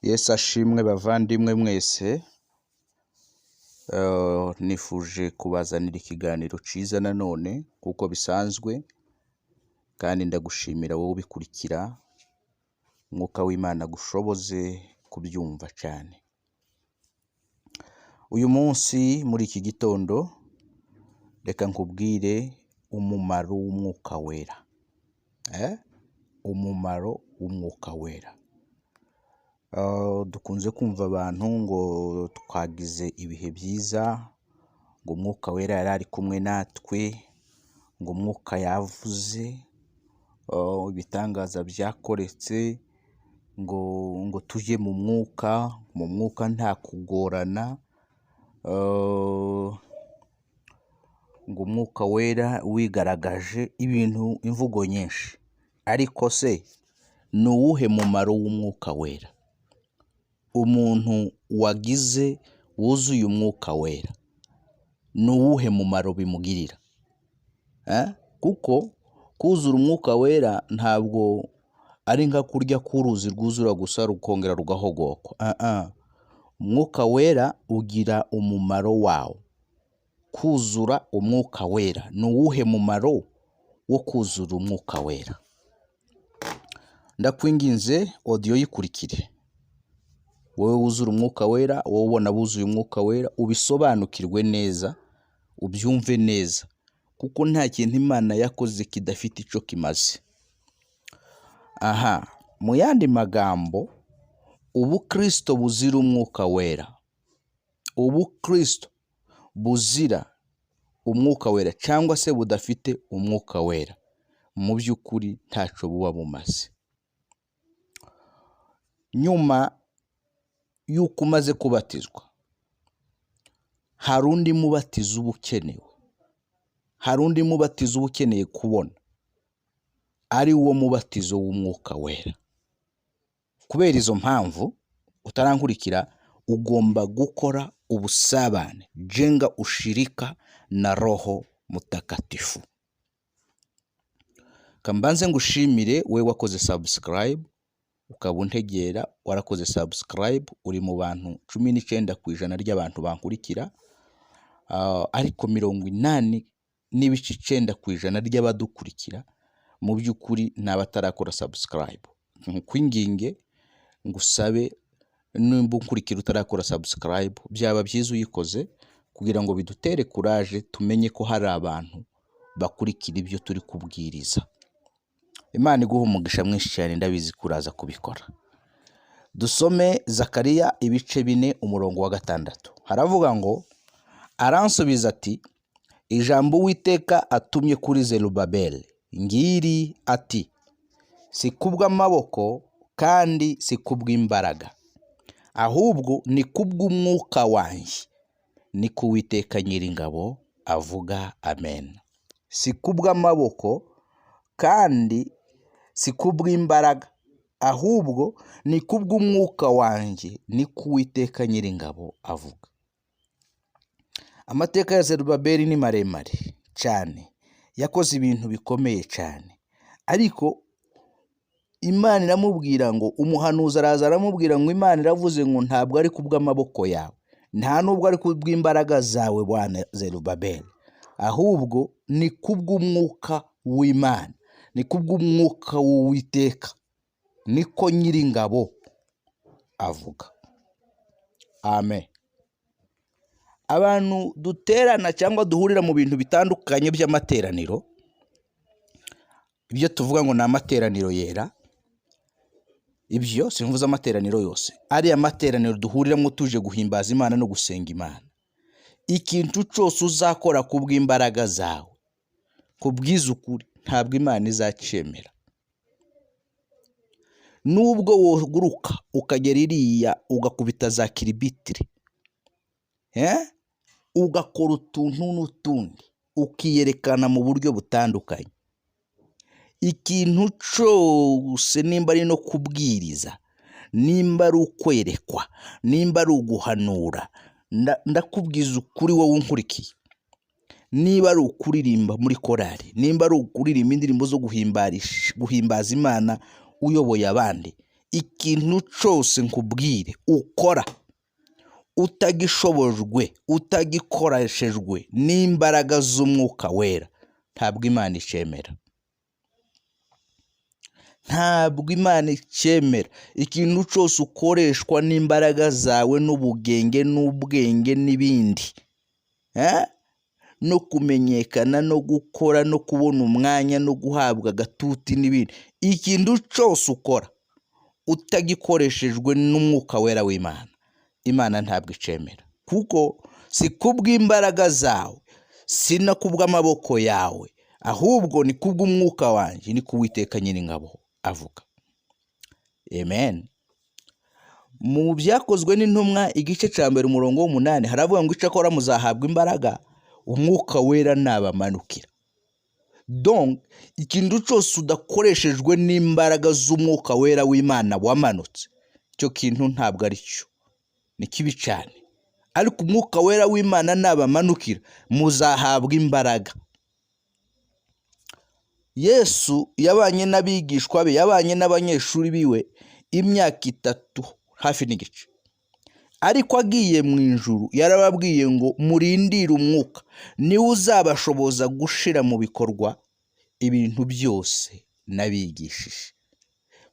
Yesu ashimwe bavandimwe mwese, nifuje kubazanira ikiganiro cyiza nanone kuko bisanzwe, kandi ndagushimira wowe ubikurikira, Umwuka w'Imana agushoboze kubyumva cyane. Uyu munsi muri iki gitondo reka nkubwire umumaro w'Umwuka Wera. Umumaro w'Umwuka Wera. Dukunze kumva abantu ngo twagize ibihe byiza, ngo Umwuka Wera yari ari kumwe natwe, ngo Umwuka yavuze, ibitangaza byakoretse, ngo tujye mu mwuka, mu mwuka nta kugorana, ngo Umwuka Wera wigaragaje, ibintu imvugo nyinshi. Ariko se ni uwuhe mumaro w'Umwuka Wera? Umuntu wagize wuzuye Umwuka Wera ni uwuhe mumaro bimugirira? Kuko kuzura Umwuka Wera ntabwo ari nka kurya k'uruzi rwuzura gusa rukongera rugahogokwa. Umwuka Wera ugira umumaro wawo. Kuzura Umwuka Wera ni uwuhe mumaro wo kuzura Umwuka Wera? Ndakwinginze audio yikurikire, wowe wuzura Umwuka Wera, wowe ubona buzuye Umwuka Wera, ubisobanukirwe neza, ubyumve neza, kuko nta kintu Imana yakoze kidafite icyo kimaze. Aha mu yandi magambo, ubukristo buzira Umwuka Wera, ubukristo buzira Umwuka Wera cyangwa se budafite Umwuka Wera, mu by'ukuri ntacyo buba bumaze. Nyuma y'uko umaze kubatizwa, hari undi mubatizo uba ukenewe, hari undi mubatizo uba ukeneye kubona, ari wo mubatizo w'Umwuka Wera. Kubera izo mpamvu utarankurikira, ugomba gukora ubusabane, jenga ushirika na Roho Mtakatifu. Kambanze ngushimire we wakoze subscribe ukaba untegera, warakoze subscribe, uri mu bantu 19% ry'abantu bankurikira, ariko 80.9% ry'abadukurikira mu by'ukuri ni abatarakora subscribe. Nkwinginge ngusabe, nimba unkurikira utarakora subscribe, byaba byiza uyikoze kugira ngo bidutere courage, tumenye ko hari abantu bakurikira ibyo turi kubwiriza. Imana iguha umugisha mwinshi cyane, ndabizi ko uraza kubikora. Dusome Zakariya ibice 4 umurongo wa 6, haravuga ngo: "Aransubiza ati: 'Ijambo Uwiteka atumye kuri Zerubabeli ngiri, ati: Si kubw'amaboko kandi si kubw'imbaraga, ahubwo ni kubw'umwuka wanjye, ni ko Uwiteka Nyiringabo avuga.' Amen." Si kubw'amaboko kandi si kubw'imbaraga, ahubwo ni kubw'umwuka wanjye, ni ko Uwiteka Nyiringabo avuga. Amateka ya Zerubabeli ni maremare cyane, yakoze ibintu bikomeye cyane, ariko Imana iramubwira ngo, umuhanuzi araza aramubwira ngo: "Imana iravuze ngo ntabwo ari kubw'amaboko yawe, nta nubwo ari kubw'imbaraga zawe, bwana Zerubabeli, ahubwo ni kubw'umwuka w'Imana, ni kubw'umwuka w'Uwiteka, niko Nyiringabo avuga." Amen. Abantu duterana cyangwa duhurira mu bintu bitandukanye by'amateraniro, ibyo tuvuga ngo ni amateraniro yera, ibyo simvuze amateraniro yose, ariya materaniro duhuriramo tuje guhimbaza Imana no gusenga Imana, ikintu cyose uzakora ku bw'imbaraga zawe, kubwiza ukuri, ntabwo Imana izacyemera. Nubwo woguruka ukagera iriya ugakubita za kiribitire, ugakora utuntu n'utundi, ukiyerekana mu buryo butandukanye, ikintu cyose, nimba ari no kubwiriza, nimba ari ukwerekwa, nimba ari uguhanura, ndakubwiza ukuri wowe unkurikiye, niba ari ukuririmba muri korari, nimba ari ukuririmba indirimbo zo guhimbaza Imana uyoboye abandi, Ikintu cyose nkubwire ukora utagishobojwe, utagikoreshejwe n'imbaraga z'Umwuka Wera, ntabwo Imana icemera, ntabwo Imana icyemera. Ikintu cyose ukoreshwa n'imbaraga zawe n'ubugenge n'ubwenge n'ibindi, no kumenyekana no gukora no kubona umwanya no guhabwa agatuti n'ibindi, ikintu cyose ukora utagikoreshejwe n'Umwuka Wera w'Imana, Imana ntabwo icemera, kuko si kubw'imbaraga zawe, si no kubw'amaboko yawe, ahubwo ni kubw'umwuka wanjye, ni Uwiteka Nyiringabo avuga. Amen. Mu Byakozwe n'Intumwa, igice cya 1, umurongo w'8, haravuga ngo: "Icyakora muzahabwa imbaraga Umwuka Wera nabamanukira." Donc ikintu cyose udakoreshejwe n'imbaraga z'Umwuka Wera w'Imana wamanutse, icyo kintu ntabwo ari cyo, ni kibi cyane. Ariko Umwuka Wera w'Imana nabamanukira, muzahabwa imbaraga. Yesu yabanye n'abigishwa be, yabanye n'abanyeshuri biwe imyaka 3 hafi n'igice, ariko agiye mu ijuru yarababwiye ngo: "Murindire Umwuka, niwe uzabashoboza gushira mu bikorwa ibintu byose nabigishije."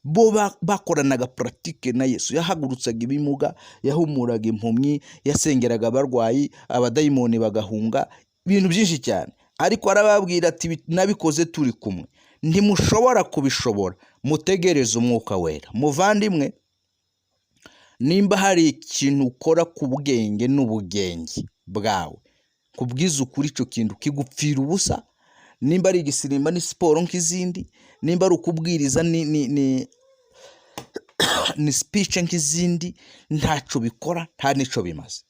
Bo bakoranaga pratique na Yesu. Yahagurutsaga ibimuga, yahumuraga impumyi, yasengeraga abarwayi, abadayimoni bagahunga, ibintu byinshi cyane. Ariko arababwira ati: "Nabikoze turi kumwe, ntimushobora kubishobora, mutegereze Umwuka Wera." Muvandimwe, nimba hari ikintu ukora ku bwenge n'ubugenge bwawe, kubwiza ukuri, icyo kintu kigupfira ubusa. Nimba ari igisirimba, ni siporo nk'izindi. Nimba ari ukubwiriza, ni speech nk'izindi. Ntacyo bikora, nta n'icyo bimaze.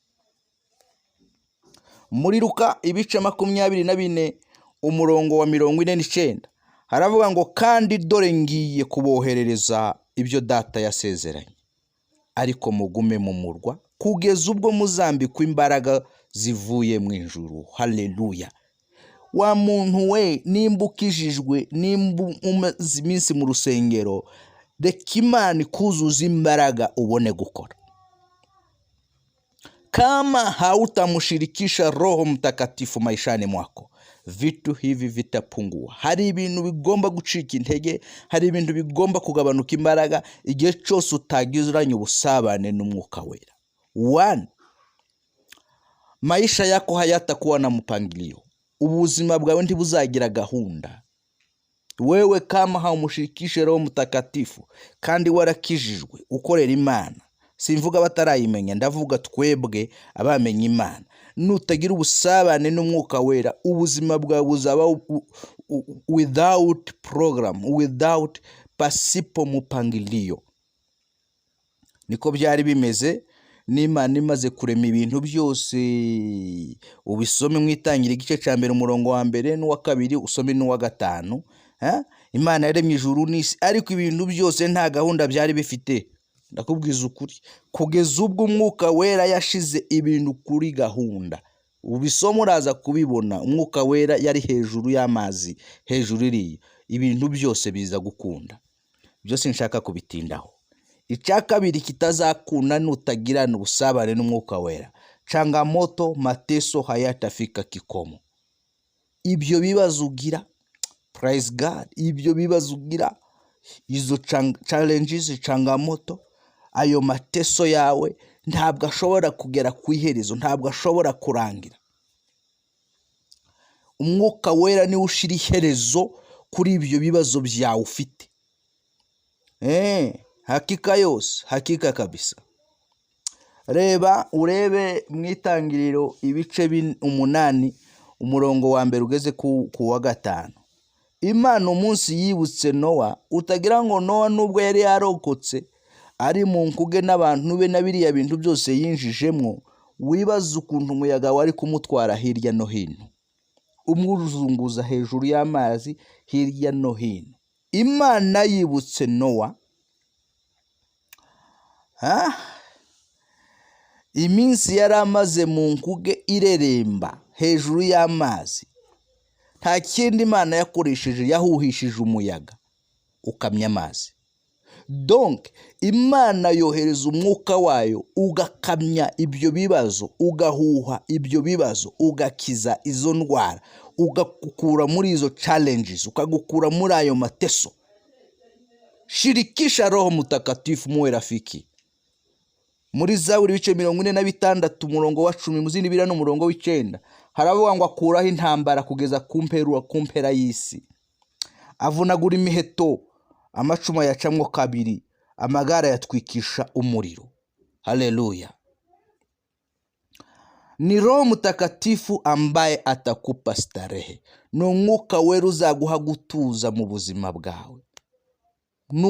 Muri Luka, ibice 24, umurongo wa 49, haravuga ngo: "Kandi dore ngiye kuboherereza ibyo Data yasezeranye, ariko mugume mu murwa kugeza ubwo muzambikwa imbaraga zivuye mu ijuru." Haleluya! Wa muntu we, nimba ukijijwe, nimba umaze iminsi mu rusengero, reka Imana ikuzuza imbaraga ubone gukora. Kama hautamshirikisha Roho Mtakatifu maishani mwako, vitu hivi vitapungua. Hari ibintu bigomba gucika intege, hari ibintu bigomba kugabanuka imbaraga igihe cyose utagiranye ubusabane n'Umwuka Wera. One, maisha yako hayatakuwa na mpangilio. Ubuzima bwawe ntibuzagira gahunda. Wewe kama haumushirikishe Roho Mtakatifu, kandi warakijijwe, ukorera Imana, simvuga batarayimenya, ndavuga twebwe abamenye Imana, nutagira ubusabane n'Umwuka Wera, ubuzima bwawe buzaba without program, without, pasipo mpangilio. Niko byari bimeze n'Imana imaze kurema ibintu byose. Ubisome mu Itangira, igice cya 1, umurongo wa 1 n'uwa 2, usome n'uwa 5. Imana yaremye ijuru n'isi, ariko ibintu byose nta gahunda byari bifite, ndakubwiza ukuri, kugeza ubwo Umwuka Wera yashize ibintu kuri gahunda. Ubisoma uraza kubibona. Umwuka Wera yari hejuru y'amazi, hejuru iriya, ibintu byose biza gukunda. Byose nshaka kubitindaho. Icya kabiri kitazakunda nutagirana ubusabane n'Umwuka Wera: changamoto, mateso hayatafika kikomo. Ibyo bibazo ugira, praise God, ibyo bibazo ugira, izo challenges, changamoto, ayo mateso yawe ntabwo ashobora kugera ku iherezo, ntabwo ashobora kurangira. Umwuka Wera niwe ushyira iherezo kuri ibyo bibazo byawe ufite. Hakika yose, hakika kabisa. Reba urebe mu Itangiriro, ibice 8, umurongo wa 1 ugeze ku wa 5. Imana umunsi yibutse Nowa, utagira ngo Nowa nubwo yari yarokotse ari mu nkuge n'abantu be na biriya bintu byose yinjijemwo, wibaza ukuntu umuyaga wari kumutwara hirya no hino, umuzunguza hejuru y'amazi hirya no hino. Imana yibutse Nowa. Ah? Iminsi yari amaze mu nkuge ireremba hejuru y'amazi, nta kindi Imana yakoresheje, yahuhishije umuyaga ukamya amazi. Donc Imana yohereza umwuka wayo, ugakamya ibyo bibazo, ugahuha ibyo bibazo, ugakiza izo ndwara, ugakura muri izo challenges, ukagukura muri ayo mateso. Shirikisha Roho Mtakatifu, muwe rafiki. Muri Zaburi ibice 46, umurongo wa 10, mu zindi biriya n'umurongo w'9, haravuga ngo akuraho intambara kugeza ku mperuka, ku mpera y'isi. Avunagura imiheto, amacumu ayacamwo kabiri, amagare ayatwikisha umuriro. Haleluya! Ni Roho Mtakatifu ambaye atakupa starehe. Ni Umwuka Wera uzaguha gutuza mu buzima bwawe. Ni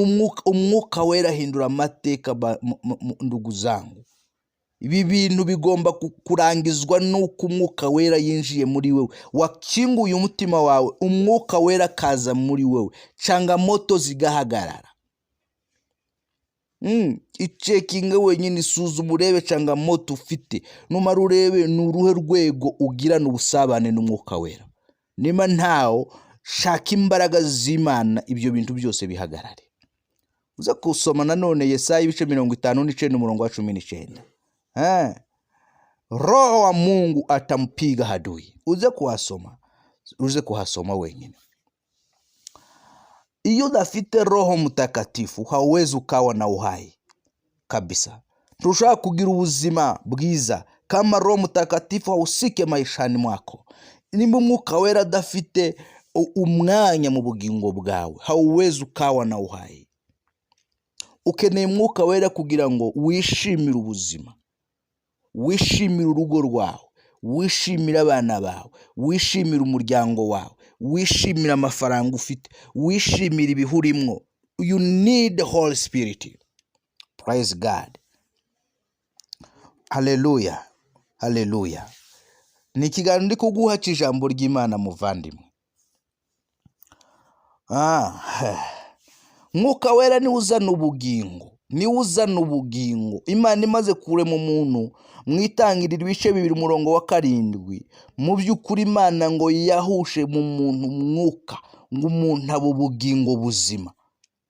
Umwuka Wera ahindura amateka. Ndugu zangu, ibi bintu bigomba kurangizwa n'uko Umwuka Wera yinjiye muri wewe. Wakinguye umutima wawe, Umwuka Wera akaza muri wewe, changamoto zigahagarara. Icekinge wenyine, isuzuma urebe changamoto ufite. Numara urebe ni uruhe rwego ugirana ubusabane n'Umwuka Wera. Niba ntawo, shaka imbaraga z'Imana, ibyo bintu byose bihagarare. Uza gusoma nanone Yesaya ibice 59, umurongo wa 19. Roho wa Mungu atampiga adui. Uze kuhasoma, uze kuhasoma wenyine. Iyo udafite Roho Mtakatifu, hauwezi ukawa na uhai kabisa. Ntushobora kugira ubuzima bwiza kama Roho Mtakatifu hahusike maishani mwako. Nimba Umwuka Wera adafite umwanya mu bugingo bwawe, hauwezi ukawa na uhai. Ukeneye Umwuka Wera kugira ngo wishimire ubuzima, wishimire urugo rwawe, wishimire abana bawe, wishimire umuryango wawe, wishimire amafaranga ufite, wishimire ibihurimwo. You need the Holy Spirit. Praise God! Haleluya, haleluya! Ni ikiganiro ndi kuguha cy'ijambo ry'Imana, muvandimwe. Mwuka Wera niwe uzana ubugingo, niwe uzana ubugingo. Imana imaze kurema umuntu, mu Itangiriro ibice 2, umurongo wa 7, mu by'ukuri Imana ngo yahushe mu muntu umwuka, ngo umuntu aba ubugingo buzima.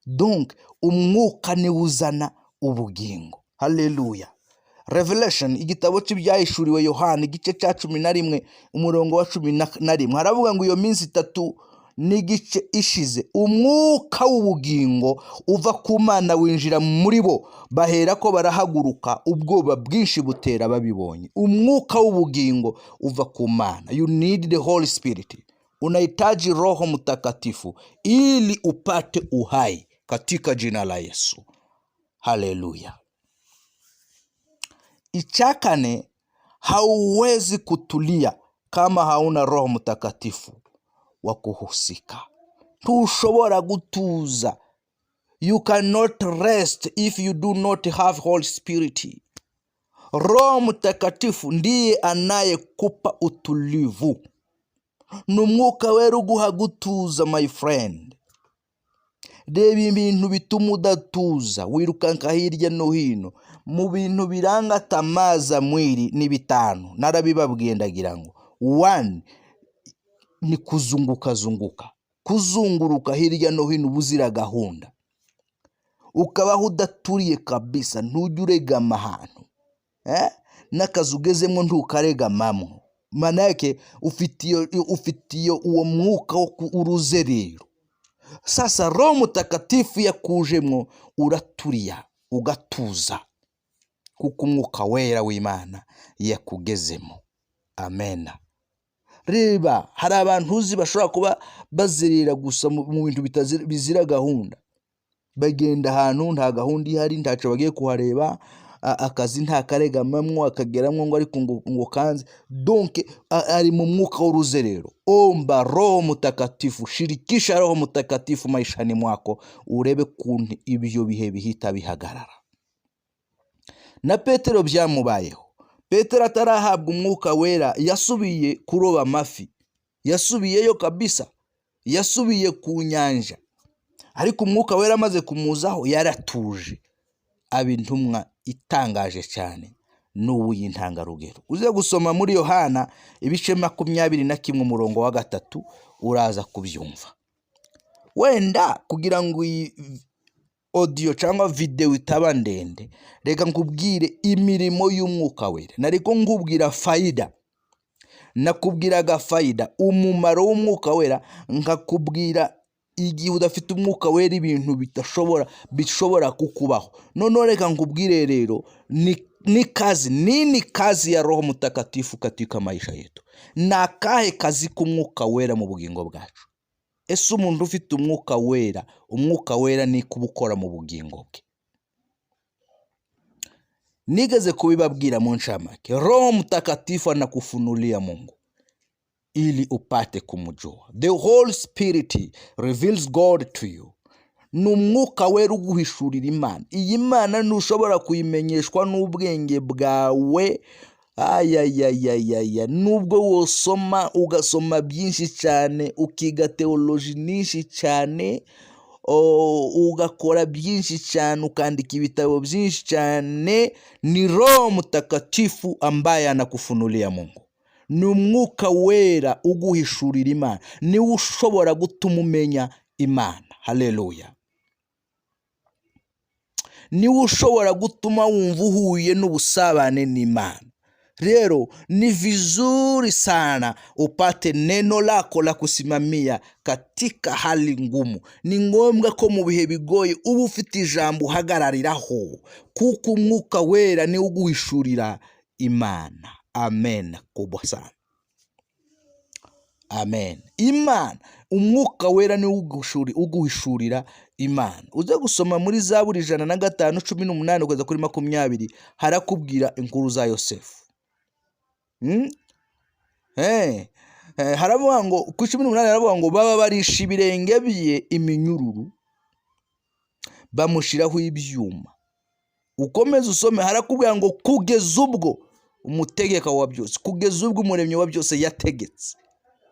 Donc umwuka niwe uzana ubugingo. Haleluya! Revelation, igitabo cy'ibyahishuriwe Yohana, igice cya 11, umurongo wa 11, haravuga ngo iyo minsi 3.5 ishize, umwuka w'ubugingo uva ku Mana winjira muri bo, bahera ko barahaguruka, ubwoba bwinshi butera babibonye. Umwuka w'ubugingo uva ku Mana. You need the Holy Spirit. Unahitaji Roho Mtakatifu ili upate uhai katika jina la Yesu. Haleluya! Icya kane, hauwezi kutulia kama hauna Roho Mtakatifu wa kuhusika. Ntushobora gutuza. You cannot rest if you do not have Holy Spirit. Roho Mtakatifu ndiye anayekupa utulivu. Ni Umwuka Wera uguha gutuza. My friend, reba ibintu bituma udatuza, wirukanka hirya no hino. Mu bintu biranga tamaa za mwili ni bitanu, narabibabwiye. Ndagira ngo one ni kuzungukazunguka, kuzunguruka hirya no hino ubuzira gahunda, ukabaho udaturiye kabisa, ntujya uregama ahantu, eh? N'akazi ugezemo ntukaregamamo. Manake ufite iyo uwo mwuka wo uruzerero. Sasa Roho Mtakatifu yakujemwo, uraturiya, ugatuza, kuko Umwuka Wera w'Imana yakugezemo. Amena. Reba, hari abantu uzi bashobora kuba bazerera gusa mu bintu bizira gahunda. Bagenda ahantu nta gahunda ihari, ntacyo bagiye kuhareba, akazi ntakaregamamwo, akageramwo ngo ariko ngo kanze. Donc ari mu mwuka w'uruzerero. Omba Roho Mtakatifu, shirikisha Roho Mtakatifu maishani mwako, urebe kuntu ibyo bihe bihita bihagarara. Na Petero byamubayeho. Petero atarahabwa Umwuka Wera yasubiye kuroba amafi, yasubiyeyo kabisa, yasubiye ku nyanja. Ariko Umwuka Wera amaze kumuzaho, yaratuje, aba intumwa itangaje cyane n'ubu y'intangarugero. Uze gusoma muri Yohana ibice 21, umurongo wa 3, uraza kubyumva. Wenda kugira ngo iyi audio cyangwa video itaba ndende, reka nkubwire imirimo y'Umwuka Wera. Nariko nkubwira faida, nakubwiraga faida, umumaro w'Umwuka Wera, nkakubwira igihe udafite Umwuka Wera ibintu bidashobora bishobora kukubaho. Noneho reka nkubwire rero ni kazi nini, kazi ya Roho Mtakatifu katika maisha yetu. Ni akahe kazi k'Umwuka Wera mu bugingo bwacu? Ese umuntu ufite Umwuka Wera, Umwuka Wera ni kubukora mu bugingo bwe? Nigeze kubibabwira mu ncamake. Roho Mtakatifu anakufunulia Mungu ili upate kumjua. The Holy Spirit reveals God to you. Ni Umwuka Wera uguhishurira Imana. Iyi Mana ntushobora kuyimenyeshwa n'ubwenge bwawe. Ayayayayaya, nubwo wosoma ugasoma byinshi cyane, ukiga théologie nyinshi cyane, ugakora byinshi cyane, ukandika ibitabo byinshi cyane, ni Roho Mtakatifu ambaye anakufunulia Mungu. Ni Umwuka Wera uguhishurira Imana, niwe ushobora gutuma umenya Imana. Haleluya! Niwe ushobora gutuma wumva uhuye n'ubusabane n'Imana. Rero ni vizuri sana upate neno lako la kusimamia katika hali ngumu. Ni ngombwa ko mu bihe bigoye uba ufite ijambo uhagarariraho, kuko Umwuka Wera niwe uguhishurira Imana. Amen kubwa sana, amen. Imana, Umwuka Wera niwe uguhishurira Imana. Uze gusoma muri Zaburi 105, 18 kugeza kuri 20, harakubwira inkuru za Yosefu. Haravuga ngo ku 18, haravuga ngo baba barisha ibirenge bye iminyururu, bamushyiraho ibyuma. Ukomeze usome, harakubwira ngo kugeza ubwo umutegeka wa byose, kugeza ubwo umuremyi wa byose yategetse.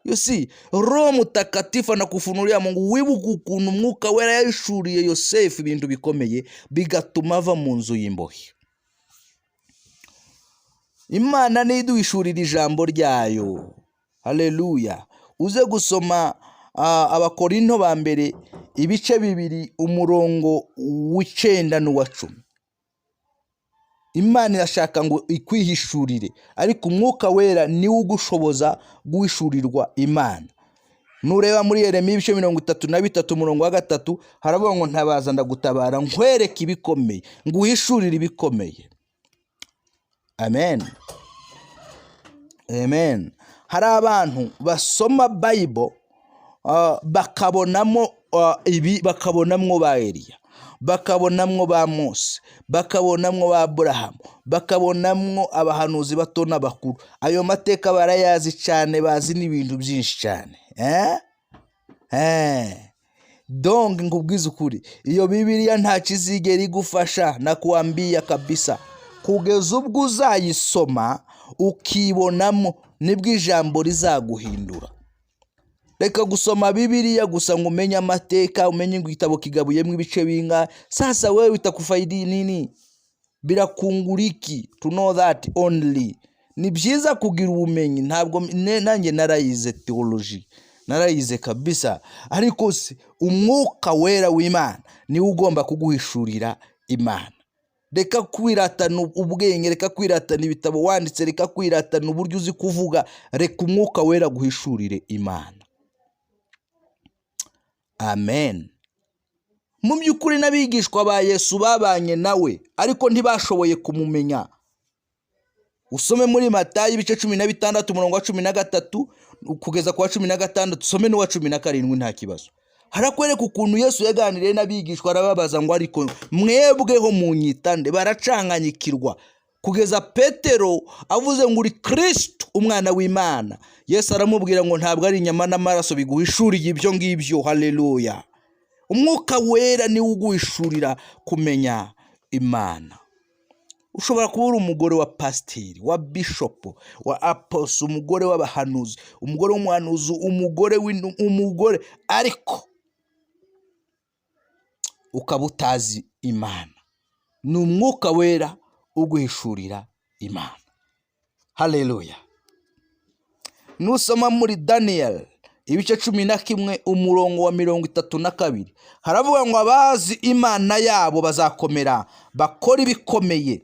You see, Roho Mtakatifu anakufunulia Mungu. Wibuka ukuntu Umwuka Wera yahishuriye Yosefu ibintu bikomeye, bigatuma ava mu nzu y'imbohe. Imana niyo iduhishurira ijambo ryayo. Haleluya! Uze gusoma Abakorinto ba mbere ibice 2, umurongo w'9 n'uwa 10. Imana irashaka ngo ikwihishurire, ariko Umwuka Wera niwe ugushoboza guhishurirwa Imana. Nureba muri Yeremiya ibice 33, umurongo wa 3, haravuga ngo ntabaza ndagutabara, nkwereke ibikomeye, nguhishurire ibikomeye. Amen, amen. Hari abantu basoma Bible bakabonamo ibi, bakabonamwo ba Eliya, bakabonamwo ba Mose, bakabonamwo ba Aburahamu, bakabonamwo abahanuzi bato n'abakuru. Ayo mateka barayazi cyane, bazi n'ibintu byinshi cyane. Eh? Donc nkubwize ukuri, iyo Bibiliya nta kizigera igufasha, nakuambia kabisa. Kugeza ubwo uzayisoma ukibonamo, nibwo ijambo rizaguhindura. Reka gusoma Bibiliya gusa ngo umenye amateka, umenye ngo igitabo kigabuyemo ibice bingahe. Sasa wewe itakufaidi nini? Birakungura iki to know that only? Ni byiza kugira ubumenyi, ntabwo nanjye narayize theology, narayize kabisa, ariko se Umwuka Wera w'Imana niwe ugomba kuguhishurira Imana. Reka kwiratana ubwenge, reka kwiratana ibitabo wanditse, reka kwiratana uburyo uzi kuvuga. Reka Umwuka Wera guhishurire Imana. Amen. Mu by'ukuri n'abigishwa ba Yesu babanye nawe, ariko ntibashoboye kumumenya. Usome muri Matayo ibice 16, umurongo wa 13 kugeza ku wa 16, usome n'uwa 17, nta kibazo. Harakwereka ukuntu Yesu yaganiriye n'abigishwa, arababaza ngo ariko mwebweho munyita nde? Baracanganyikirwa kugeza Petero avuze ngo uri Kirisitu, umwana w'Imana. Yesu aramubwira ngo ntabwo ari inyama n'amaraso biguhishuriye ibyo ngibyo. Haleluya! Umwuka Wera niwe uguhishurira kumenya Imana. Ushobora kuba uri umugore wa pasiteri, wa bishopu, wa apostle, umugore w'abahanuzi, umugore w'umuhanuzi, umugore umugore, ariko ukaba utazi Imana. Ni Umwuka Wera uguhishurira Imana. Haleluya! Nusoma muri Daniyeli Ibice 11, umurongo wa 32, haravuga ngo: "Abazi Imana yabo bazakomera, bakora ibikomeye."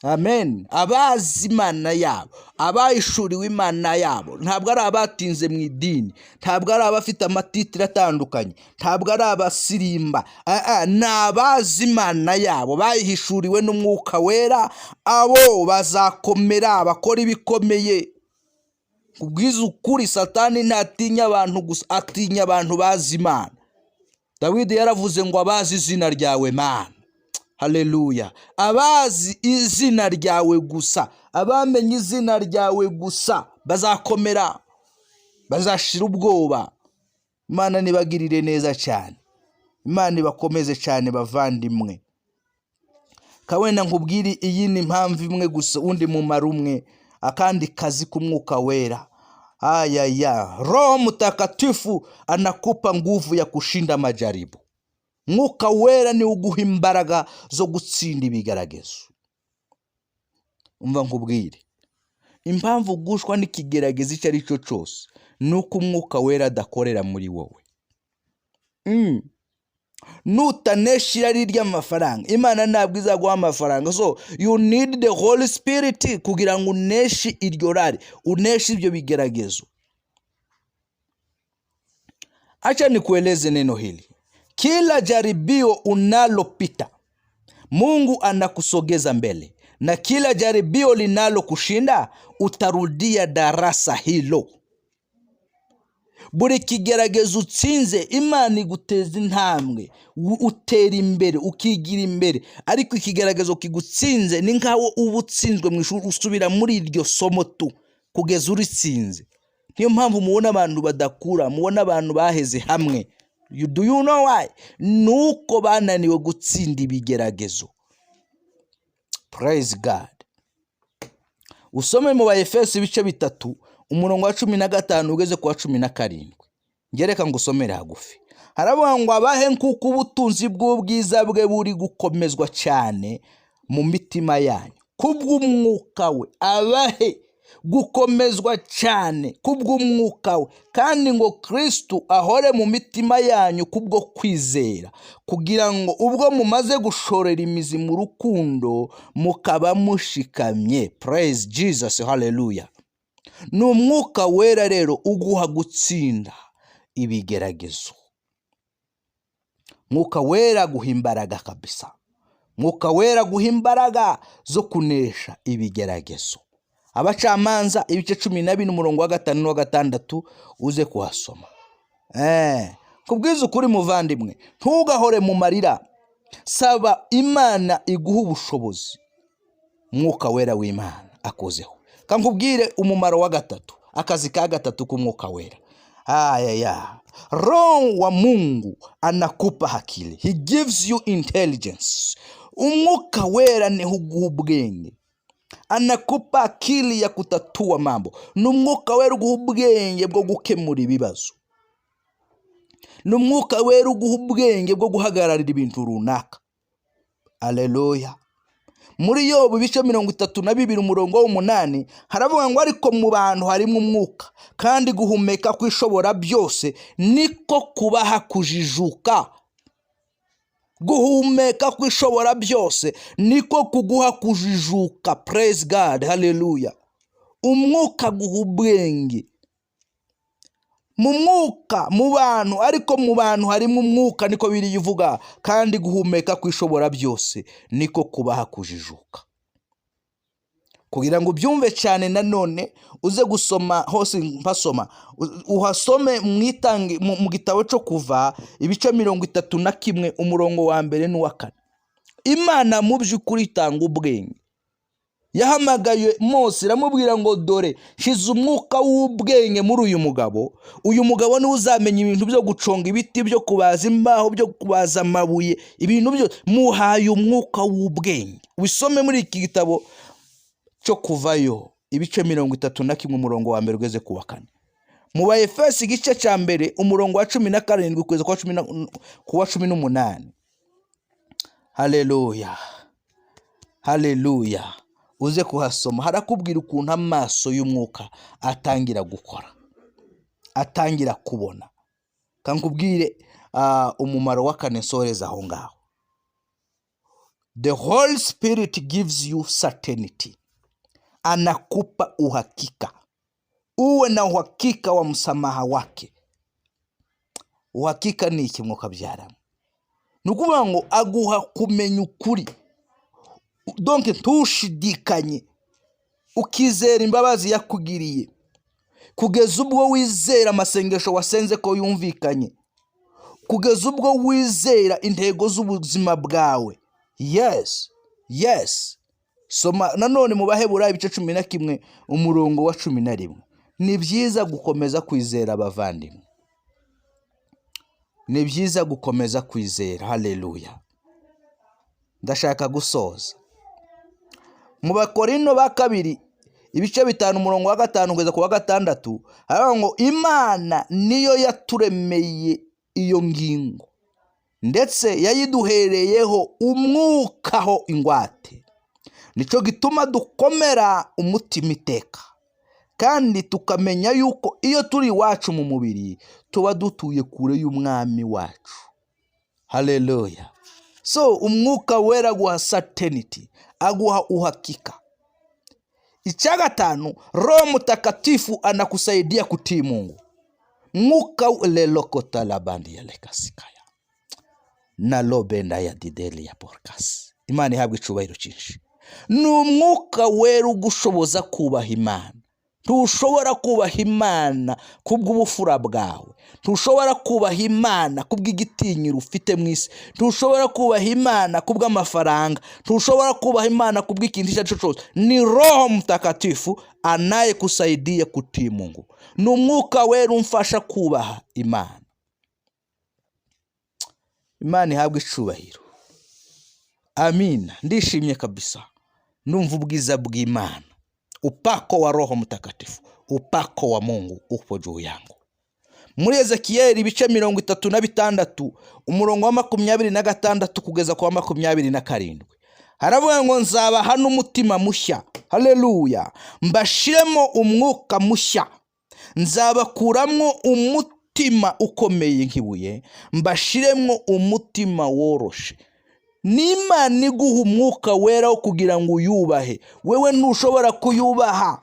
Amen. Abazi Imana yabo, abayishuriwe Imana yabo, ntabwo ari abatinze mu idini, ntabwo ari abafite amatitire atandukanye, ntabwo ari abasirimba. Ah, ah, ni abazi Imana yabo, bayihishuriwe n'Umwuka Wera. Abo bazakomera, bakora ibikomeye. Kubwiza ukuri, Satani ntatinya abantu gusa, atinya abantu bazi Imana. Dawidi yaravuze ngo: "Abazi izina ryawe, Mana." Haleluya! Abazi izina ryawe gusa, abamenye izina ryawe gusa bazakomera, bazashira ubwoba. Imana nibagirire neza cyane, Imana ibakomeze cyane, bavandimwe. Kawenda nkubwire, iyi ni impamvu imwe gusa, undi mumaro umwe, akandi kazi k'Umwuka Wera. Ayaya, Roho Mtakatifu anakupa nguvu ya kushinda majaribu. Mwuka Wera niwe uguha imbaraga zo gutsinda ibigeragezo. Umva nkubwire, impamvu ugushwa n'ikigeragezo icyo ari cyo cyose ni uko Umwuka Wera adakorera muri wowe. Nutanesha irari ry'amafaranga, Imana ntabwo izaguha amafaranga. So you need the Holy Spirit kugira ngo uneshe iryo rari, uneshe ibyo bigeragezo. Acha nikueleze neno hili: kila jaribio unalopita, Mungu anakusogeza mbele, na kila jaribio linalokushinda, utarudia darasa hilo. Buri kigeragezo utsinze, Imana iguteza intambwe, utera imbere, ukigira imbere. Ariko ikigeragezo kigutsinze, ni nkaho uba utsinzwe mu ishuri, usubira muri iryo somo tu kugeza uritsinze. Niyo mpamvu mubona abantu badakura, mubona abantu baheze hamwe. Do you know why? Ni uko bananiwe gutsinda ibigeragezo. Praise God. Usome mu Baefeso ibice 3, umurongo wa 15 ugeze ku wa 17. Ngereka ngo usomere hagufi. Haravuga ngo: "Abahe nk'uko ubutunzi bw'ubwiza bwe buri gukomezwa cyane mu mitima yanyu kubw'Umwuka we." Abahe gukomezwa cyane kubw'Umwuka we, kandi ngo Kristu ahore mu mitima yanyu kubwo kwizera, kugira ngo ubwo mumaze gushorera imizi mu rukundo, mukaba mushikamye. Praise Jesus, haleluya. Ni Umwuka Wera rero uguha gutsinda ibigeragezo. Mwuka Wera aguha imbaraga kabisa. Mwuka Wera aguha imbaraga zo kunesha ibigeragezo. Abacamanza ibice 14, umurongo wa 5 n'uwa 6, uze kuhasoma. Kubwiza ukuri, muvandimwe, ntugahore mu marira. Saba Imana iguha ubushobozi, Mwuka Wera w'Imana akozeho. Kankubwire umumaro wa gatatu, akazi ka gatatu k'Umwuka Wera. Ayaya, Roho wa Mungu anakupa akili, he gives you intelligence. Umwuka Wera niho uguha ubwenge. Anakupa akili ya kutatua mambo. Ni Umwuka Wera uguha ubwenge bwo gukemura ibibazo, ni Umwuka Wera uguha ubwenge bwo guhagararira ibintu runaka. Aleluya. Muri Yobu ibice 32, umurongo w'8, haravuga ngo: "Ariko mu bantu harimo umwuka, kandi guhumeka kw'Ishobora byose niko kubaha kujijuka." Guhumeka kw'Ishobora byose niko kuguha kujijuka. Praise God, haleluya. Umwuka guha ubwenge. Mu mwuka, mu bantu, ariko mu bantu harimo umwuka, niko biri ivuga, kandi guhumeka kw'Ishobora byose niko kubaha kujijuka. Kugira ngo ubyumve cyane nanone, uze gusoma hose mpasoma, uhasome mwitange mu gitabo cyo Kuva ibice 31, umurongo wa 1 n'uwa 4. Imana mu by'ukuri itanga ubwenge. Yahamagaye Mose, iramubwira ngo: "Dore shyize umwuka w'ubwenge muri uyu mugabo. Uyu mugabo niwe uzamenya ibintu byo guconga ibiti, byo kubaza imbaho, byo kubaza amabuye, ibintu byose. Muhaye umwuka w'ubwenge." Wisome muri iki gitabo cyo Kuvayo ibice 31, umurongo wa 1 ugeze ku wa 4. Mu Baefesi igice cya 1, umurongo wa 17 kugeza ku wa 18. Haleluya, haleluya. Uze kuhasoma, harakubwira ukuntu amaso y'umwuka atangira gukora. Atangira kubona. Kankubwire umumaro wa kane nsoreza aho ngaho. The Holy Spirit gives you certainty, anakupa uhakika, uwe na uhakika wa msamaha wake. Uhakika ni iki, mwuka byara? Ni ukuvuga ngo aguha kumenya ukuri, donc ntushidikanye, ukizera imbabazi yakugiriye kugeza ubwo wizera amasengesho wasenze ko yumvikanye, kugeza ubwo wizera intego z'ubuzima bwawe. Yes. Soma nanone mu Baheburayo ibice 11 umurongo wa 11. Ni byiza gukomeza kwizera, abavandimwe, ni byiza gukomeza kwizera. Haleluya! Ndashaka gusoza mu Bakorino ba kabiri ibice 5 umurongo wa 5 kugeza ku wa 6. Haravuga ngo Imana niyo yaturemeye iyo ngingo, ndetse yayiduhereyeho umwuka ho ingwate. Nicyo gituma dukomera umutima iteka, kandi tukamenya yuko iyo turi iwacu mu mubiri tuba dutuye kure y'Umwami wacu. Haleluya! So Umwuka Wera aguha certainty, aguha uhakika. Icya gatanu, Roho Mtakatifu anakusaidia kutii Mungu. Mwuka lelokotalabandi lekasikaya na lobenda ya dideli ya porkasi. Imana ihabwa icubahiro cyinshi. Ni Umwuka Wera ugushoboza kubaha Imana. Ntushobora kubaha Imana kubw'ubufura bwawe, ntushobora kubaha Imana kubw'igitinyiro ufite mu isi, ntushobora kubaha Imana kubw'amafaranga, ntushobora kubaha Imana kubw'ikintu icyo ari cyo cyose. Ni Roho Mtakatifu anayekusaidia kutii Mungu. Ni Umwuka Wera umfasha kubaha Imana. Imana ihabwe icubahiro. Amina. Ndishimye kabisa, ndumva ubwiza bw'Imana. Upako wa Roho Mtakatifu, upako wa Mungu upo juu yangu. Muri Ezekiyeli ibice 36 umurongo wa 26 kugeza ku wa 27 haravuga ngo nzabaha n'umutima mushya, haleluya, mbashiremo umwuka mushya, nzabakuramo umutima ukomeye nk'ibuye, mbashiremo umutima woroshe. N'Imana iguha Umwuka Wera wo kugira ngo uyubahe. Wewe ntushobora kuyubaha,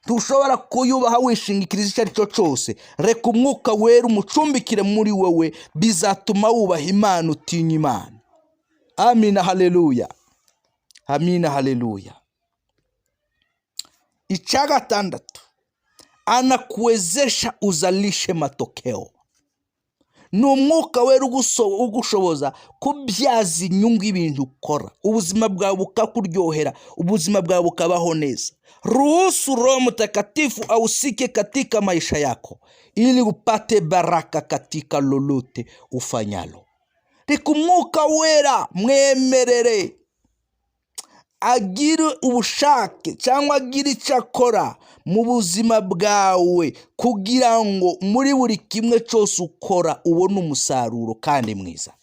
ntushobora kuyubaha wishingikiriza icyo ari cyo cyose. Reka Umwuka Wera umucumbikire muri wowe, bizatuma wubaha Imana, utinya Imana. Amina, haleluya, amina, haleluya. Icya gatandatu, anakuwezesha uzalishe matokeo. Ni Umwuka Wera ugushoboza kubyaza inyungu ibintu ukora, ubuzima bwawe bukakuryohera, ubuzima bwawe bukabaho neza. Ruhusu Roho Mtakatifu ahusike katika maisha yako ili upate baraka katika lolote ufanyalo. Reka Umwuka Wera, mwemerere agire ubushake cyangwa agire icyo akora mu buzima bwawe, kugira ngo muri buri kimwe cyose ukora ubone umusaruro kandi mwiza.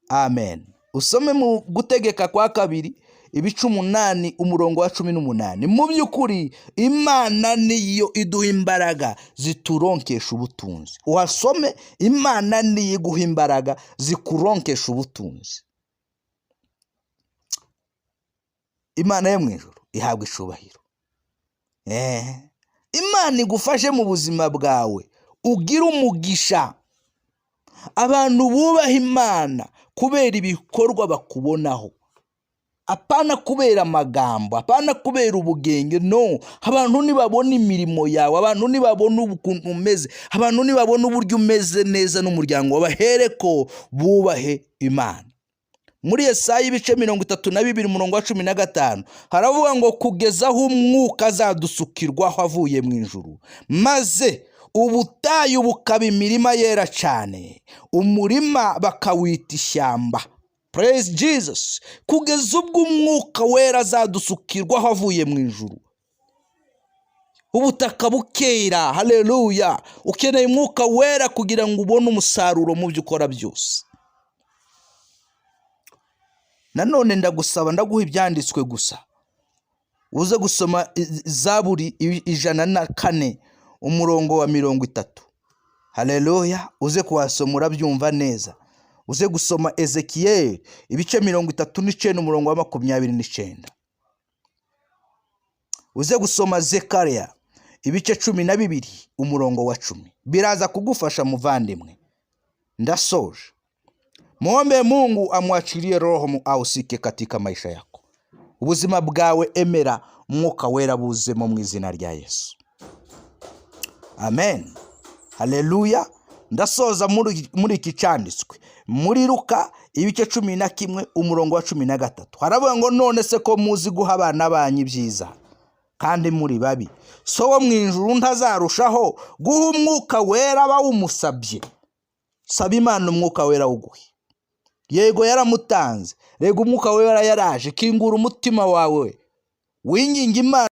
Amen. Usome mu Gutegeka kwa Kabiri ibice 8 umurongo wa 18. Mu by'ukuri Imana niyo iduha imbaraga zituronkesha ubutunzi. Uhasome, Imana niyo iguha imbaraga zikuronkesha ubutunzi. Imana yo mu ijuru ihabwa icubahiro. Imana igufashe mu buzima bwawe, ugire umugisha. Abantu bubaha Imana kubera ibikorwa bakubonaho, apana kubera amagambo, apana kubera ubugenge. No, abantu nibabona imirimo yawe, abantu nibabona ukuntu umeze, abantu nibabona uburyo umeze neza n'umuryango wawe, bahereko bubahe Imana. Muri Yesaya ibice 32 umurongo wa 15 haravuga ngo kugeza aho umwuka azadusukirwaho avuye mu ijuru, maze ubutayu bukaba imirima yera cyane, umurima bakawita ishyamba. Praise Jesus! Kugeza ubwo Umwuka Wera azadusukirwaho avuye mu ijuru, ubutaka bukera. Haleluya! Ukeneye Umwuka Wera kugira ngo ubone umusaruro mu byo ukora byose. Nanone ndagusaba, ndaguha ibyanditswe gusa, uze gusoma Zaburi 104 umurongo wa 1. umurongo wa 30. Haleluya! Uze kuhasoma, urabyumva neza. Uze gusoma Ezekiyeli ibice 39, umurongo wa 29. Uze gusoma Zekariya ibice 12, umurongo wa 10. Biraza kugufasha, muvandimwe. Ndasoje. Muombe Mungu amwachilie Roho ahusike katika maisha yako. Ubuzima bwawe, emera Umwuka Wera buzemo mu izina rya Yesu. Amen, haleluya. Ndasoza muri iki cyanditswe muri Luka ibice 11, umurongo wa 13. Haravuga ngo: "None se ko muzi guha abana banyu ibyiza kandi muri babi, So wo mu ijuru ntazarushaho guha Umwuka Wera abawumusabye?" Saba Imana Umwuka Wera wuguhe. Yego, yaramutanze. Rega Umwuka Wera yaraje. Kingura umutima wawe, winginga Imana.